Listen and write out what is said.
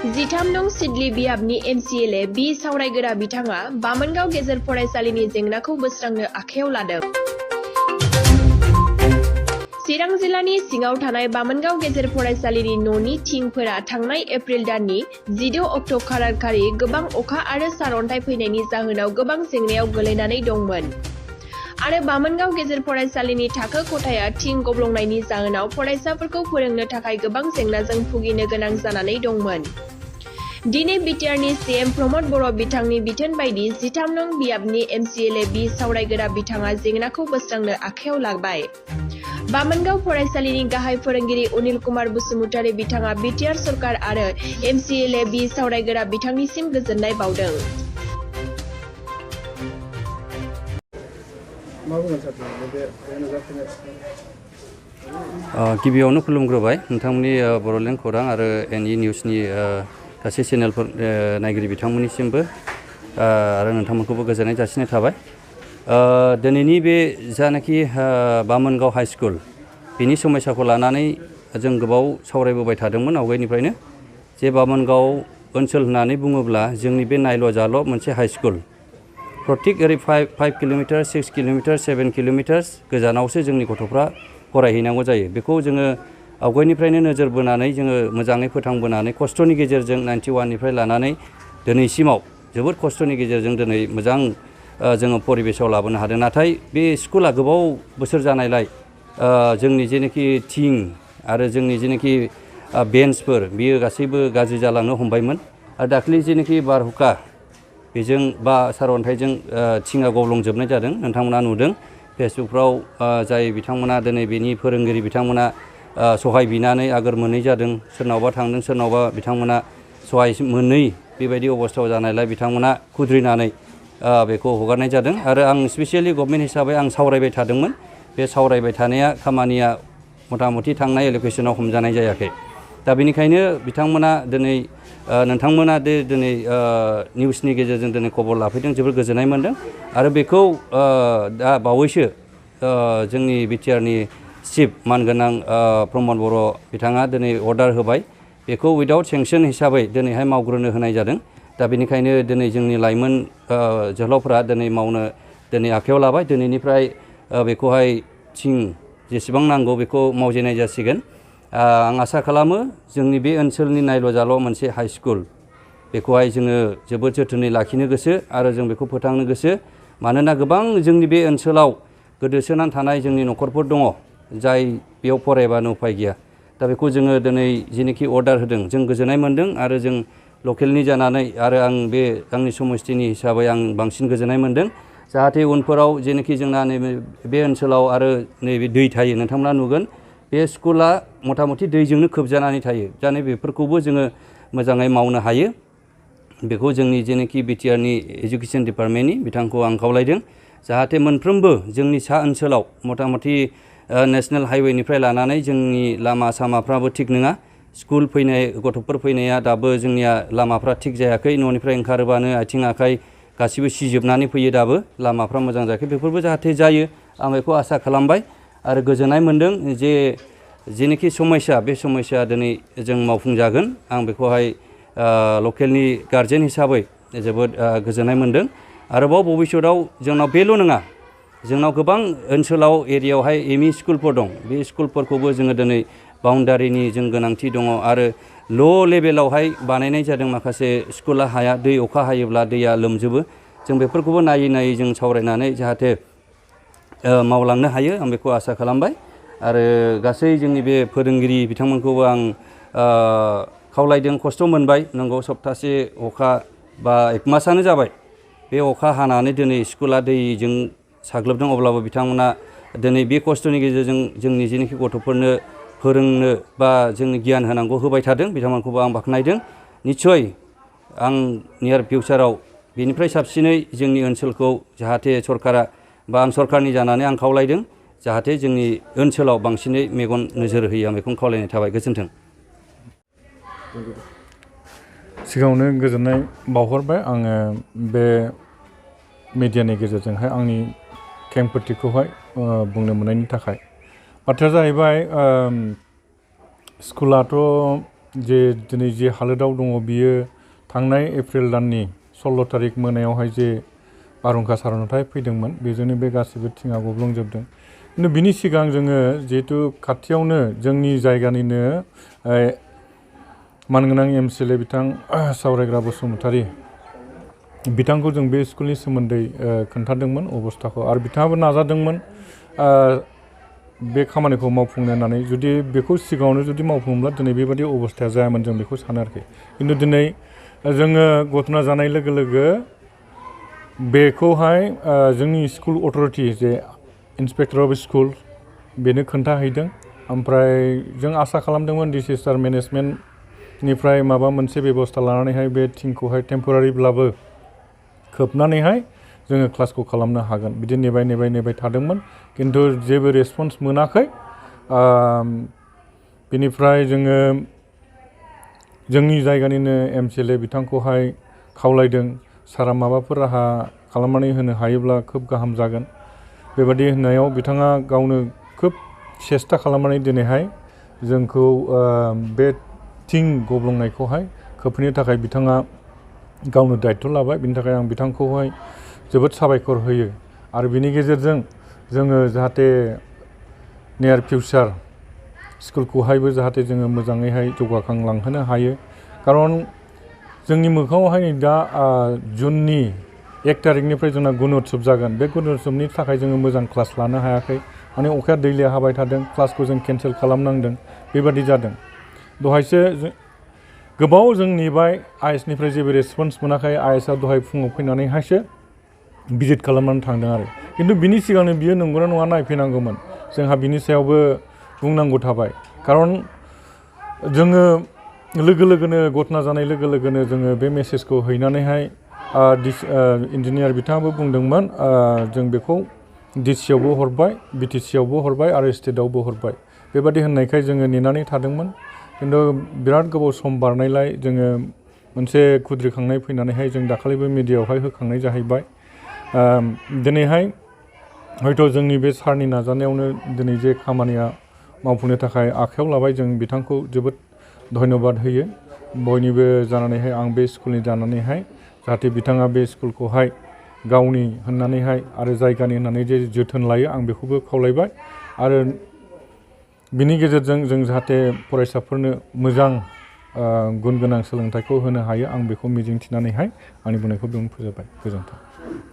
13 नं सिडली बियाबनि MCLA B सावरायगोरा बिथाङा बामोनगाव गेजेर फरायसालिनि जेंनाखौ बोस्रांनो आखायाव लादों। चिरां जिल्लानि सिङाव थानाय बामोनगाव गेजेर फरायसालिनि न'नि थिंफोरा थांनाय एप्रिल दाननि 14 अक्ट' खालारखालि गोबां अखा आरो सारअन्थाइ फैनायनि जाहोनाव गोबां जेंनायाव गोलैनानै दंमोन। आरो बामोनगाव गेजेर फरायसालिनि थाखो खथाया थिं गब्लंनायनि जाहोनाव फरायसाफोरखौ फोरोंनो थाखाय गोबां जेंनाजों भुगिनो गोनां जानानै दंमोन। दिनै बिटिआरनि CM प्रमद बर' बिथांनि बिथोन बायदि 13 नं बियाबनि MCLA B सावरायगोरा बिथाङा जेंनाखौ बोस्रांनो आखायाव लाबाय। बामोनगाव फरायसालिनि गाहाय फोरोंगिरि अनिल कुमार बसुमतारी बिथाङा बिटिआर सरकार आरो MCLA B सावरायगोरा बिथांनिसिम गोजोननाय बावदों। गिबियावनो खुलुमग्रोबाय नोंथांमोननि बर'लेण्ड खौरां आरो NE निउसनि गासै चेनेलफोर नायगिरि बिथांमोननिसिमबो आरो नोंथांमोनखौबो गोजोननाय जासिनाय थाबाय। दिनैनि बे जानाखि बामोनगाव हाई स्कुल बिनि समस्याखौ लानानै जों गोबाव सावरायबोबाय थादोंमोन आवगायनिफ्रायनो जे बामोनगाव ओनसोल होननानै बुङोब्ला जोंनि बे नायल' जाल' मोनसे हाई स्कुल प्रत्येक ओरै 5 किल'मिटार 6 किल'मिटार 7 किल'मिटार गोजानावसो जोंनि गथ'फ्रा फरायहैनांगौ जायो। बेखौ जोङो आवगायनिफ्रायनो नोजोर बोनानै जोङो मोजाङै फोथांबोनानै खस्थ'नि गेजेरजों 91 निफ्राय लानानै दिनैसिमाव जोबोद खस्थ'नि गेजेरजों दिनै मोजां जोङो परिबेसाव लाबोनो हादों। नाथाय बे स्कुला गोबाव बोसोर जानायलाय जोंनि जेनाखि थिं आरो जोंनि जेनाखि बेन्चफोर बियो गासैबो गाज्रि जालांनो हमबायमोन। आरो दाख्लै जेनाखि बारहुखा बेजों बा सारअन्थाइजों थिङा गब्लंजोबनाय जादों। नोंथांमोना नुदों फेसबुकफ्राव जाय बिथांमोना दिनै बेनि फोरोंगिरि बिथांमोना सहाय बिनानै आगोर मोनै जादों, सोरनावबा थांदों सोरनावबा बिथांमोना सहाय मोनै बेबायदि अबस्थायाव जानायलाय बिथांमोना खुद्रिनानै बेखौ हगारनाय जादों। आरो आं स्पेसियेलि गभर्नमेन्ट हिसाबै आं सावरायबाय थादोंमोन। बे सावरायबाय थानाया खामानिया मथा मथि थांनाय इलेक्सनाव हमजानाय जायाखै। दा बेनिखायनो बिथांमोना दिनै नोंथांमोना दिनै निउसनि गेजेरजों दिनै खबर लाफैदों जोबोर गोजोननाय मोनदों। आरो बेखौ दा बावैसो जोंनि बिटिआरनि चिफ मानगोनां प्रमद बर' बिथाङा दिनै अर्डार होबाय। बेखौ उइदाउट सेंसन हिसाबै दिनैहाय मावग्रोनो होनाय जादों। दा बेनिखायनो दिनै जोंनि लाइमोन जोहोलावफोरा दिनै मावनो दिनै आखायाव लाबाय। दिनैनिफ्राय बेखौहाय थिं जेसेबां नांगौ बेखौ मावजेननाय जासिगोन। आं आसा खालामो जोंनि बे ओनसोलनि नायल' जाल' मोनसे हाई स्कुल बेखौहाय जोङो जोबोद जोथोनै लाखिनो गोसो आरो जों बेखौ फोथांनो गोसो। मानोना गोबां जोंनि बे ओनसोलाव गोदोसोनानै थानाय जोंनि न'खरफोर दङ जाय बेयाव फरायबानो उफाय गैया। दा बेखौ जोङो दिनै जेनोखि अर्डार होदों जों गोजोननाय मोनदों आरो जों लकेलनि जानानै आरो आं बे आंनि समस्थिनि हिसाबै आं बांसिन गोजोननाय मोनदों। जाहाथे उनफोराव जेनोखि जोंना नैबे बे ओनसोलाव आरो नैबे दै थायो नोंथांमोना नुगोन बे स्कुला मथा मथि दैजोंनो खोबजानानै थायो। जाने बेफोरखौबो जोङो मोजाङै मावनो हायो। बेखौ जोंनि जेनोखि बिटिआरनि एजुकेसन डिपार्टमेन्टनि बिथांखौ आं खावलायदों जाहाथे मोनफ्रोमबो जोंनि सा ओनसोलाव मथा मथि नेशनेल हाइवेनिफ्राय लानानै जोंनि लामा सामाफ्राबो थिग नङा। स्कुल फैनाय गथ'फोर फैनाया दाबो जोंनिया लामाफ्रा थिग जायाखै। न'निफ्राय ओंखारोबानो आथिं आखाइ गासिबो सिजोबनानै फैयो दाबो लामाफ्रा मोजां जायाखै। बेफोरबो जाहाथे जायो आं बेखौ आसा खालामबाय आरो गोजोननाय मोनदों जे जेनोखि समस्या बे समस्या दिनै जों मावफुंजागोन। आं बेखौहाय लकेलनि गार्जेन हिसाबै जोबोद गोजोननाय मोनदों। आरोबाव भबिष्यतआव जोंनाव बेल' नङा जोंनाव गोबां ओनसोलाव एरियायावहाय ME स्कुलफोर दं। बे स्कुलफोरखौबो जोङो दिनै बाउन्डारिनि जों गोनांथि दङ आरो ल' लेभेलावहाय बानायनाय जादों माखासे स्कुला हाया दै अखा हायोब्ला दैया लोमजोबो। जों बेफोरखौबो नायै नायै जों सावरायनानै जाहाथे मावलांनो हायो आं बेखौ आसा खालामबाय। आरो गासै जोंनि बे फोरोंगिरि बिथांमोनखौबो आं खावलायदों खस्थ' मोनबाय नंगौ सप्तासे अखा बा 1 मासानो जाबाय बे अखा हानानै दिनै स्कुला दैजों साग्लोबदों। अब्लाबो बिथांमोना दिनै बे खस्थ'नि गेजेरजों जोंनि जेनोखि गथ'फोरनो फोरोंनो बा जोंनि गियान होनांगौ होबाय थादों बिथांमोनखौबो आं बाख्नायदों। निस्सय आं नियार फिउचाराव बेनिफ्राय साबसिनै जोंनि ओनसोलखौ जाहाथे सरकारा बा आं सरकारनि जानानै आं खावलायदों जाहाथे जोंनि ओनसोलाव बांसिनै मेगन नोजोर होयो आं बेखौनो खावलायनाय थाबाय। गोजोन्थों। सिगाङावनो गोजोननाय बावहरबाय आङो बे मिडियानि गेजेरजोंहाय आंनि खेंफोरथिखौहाय बुंनो मोननायनि थाखाय। बाथ्राया जाहैबाय स्कुलाथ' जे दिनै जे हालोदाव दङ बियो थांनाय एप्रिल दाननि 16 थारिख मोनायावहाय जे बारहुंखा सारअन्थाइ फैदोंमोन बेजोंनो बे गासिबो थिङा गब्लंजोबदों। खिन्थु बिनि सिगां जोङो जिहेतु खाथियावनो जोंनि जायगानिनो मानगोनां MCLA बिथां सावरायग्रा बसुमतारी बिथांखौ जों बे स्कुलनि सोमोन्दै खोन्थादोंमोन अबस्थाखौ आरो बिथाङाबो नाजादोंमोन बे खामानिखौ मावफुंनो होननानै जुदि बेखौ सिगाङावनो जुदि मावफुङोब्ला दिनै बेबादि अबस्थाया जायामोन जों बेखौ सानो आरोखि। खिन्थु दिनै जोङो घटना जानाय लोगो लोगो बेखौहाय जोंनि स्कुल अथ'रिटि जे इन्सपेक्टर अफ स्कुल बेनो खोन्थाहैदों। ओमफ्राय जों आसा खालामदोंमोन डिसेस्टार मेनेजमेन्टनिफ्राय माबा मोनसे बेबस्था लानानैहाय बे थिंखौहाय टेम्परारिब्लाबो खोबनानैहाय जोङो क्लासखौ खालामनो हागोन बिदि नेबाय थादोंमोन। खिन्थु जेबो रेसपन्स मोनाखै। बेनिफ्राय जोङो जोंनि जायगानिनो MCLA बिथांखौहाय खावलायदों सारा माबाफोर राहा खालामनानै होनो हायोब्ला खोब गाहाम जागोन। बेबादि होननायाव बिथाङा गावनो खोब सेस्था खालामनानै दिनैहाय जोंखौ बे थिं गब्लंनायखौहाय खोबफैनो थाखाय बिथाङा गावनो दायथ' लाबाय। बिनि थाखाय आं बिथांखौहाय जोबोद साबायखर होयो आरो बिनि गेजेरजों जोङो जाहाथे नियार फिउचार स्कुलखौहायबो जाहाथे जोङो मोजाङैहाय जौगाखांलांहोनो हायो। खारन जोंनि मोखाङावहाय दा जुननि 1 थारिखनिफ्राय जोंना गुनउत्सब जागोन। बे गुनउत्सबनि थाखाय जोङो मोजां क्लास लानो हायाखै। माने अखाया दैलिया हाबाय थादों क्लासखौ जों केन्सेल खालामनांदों बेबादि जादों। दहायसो गोबाव जों नेबाय IS निफ्राय जेबो रेसपन्स मोनाखै। IS आ दहाय फुङाव फैनानैहायसो भिजिट खालामनानै थांदों आरो। खिन्थु बिनि सिगांनो बियो नंगौना नङा नायफैनांगौमोन। जोंहा बिनि सायावबो बुंनांगौ थाबाय। खारन जोङो लोगो लोगोनो घटना जानाय लोगो लोगोनो जोङो बे मेसेजखौ हैनानैहाय इन्जिनियार बिथाङाबो बुंदोंमोन जों बेखौ DC आवबो हरबाय BTC आवबो हरबाय आरो स्टेटआवबो हरबाय। बेबादि होननायखाय जोङो नेनानै थादोंमोन। खिन्थु बिराद गोबाव सम बारनायलाय जोङो मोनसे खुद्रिखांनाय फैनानैहाय जों दाखालिबो मिडियायावहाय होखांनाय जाहैबाय। दिनैहाय हयथ' जोंनि बे सारनि नाजानायावनो दिनै जे खामानिया मावफुंनो थाखाय आखायाव लाबाय जों बिथांखौ जोबोद धन्यबाद होयो। बयनिबो जानानैहाय आं बे स्कुलनि जानानैहाय जाहाथे बिथाङा बे स्कुलखौहाय गावनि होननानैहाय आरो जायगानि होननानै जे जोथोन लायो आं बेखौबो खावलायबाय। आरो बिनि गेजेरजों जों जाहाथे फरायसाफोरनो मोजां गुन गोनां सोलोंथाइखौ होनो हायो आं बेखौ मिजिंथिनानैहाय आंनि बुंनायखौ बेयावनो फोजोबबाय। गोजोन्थों।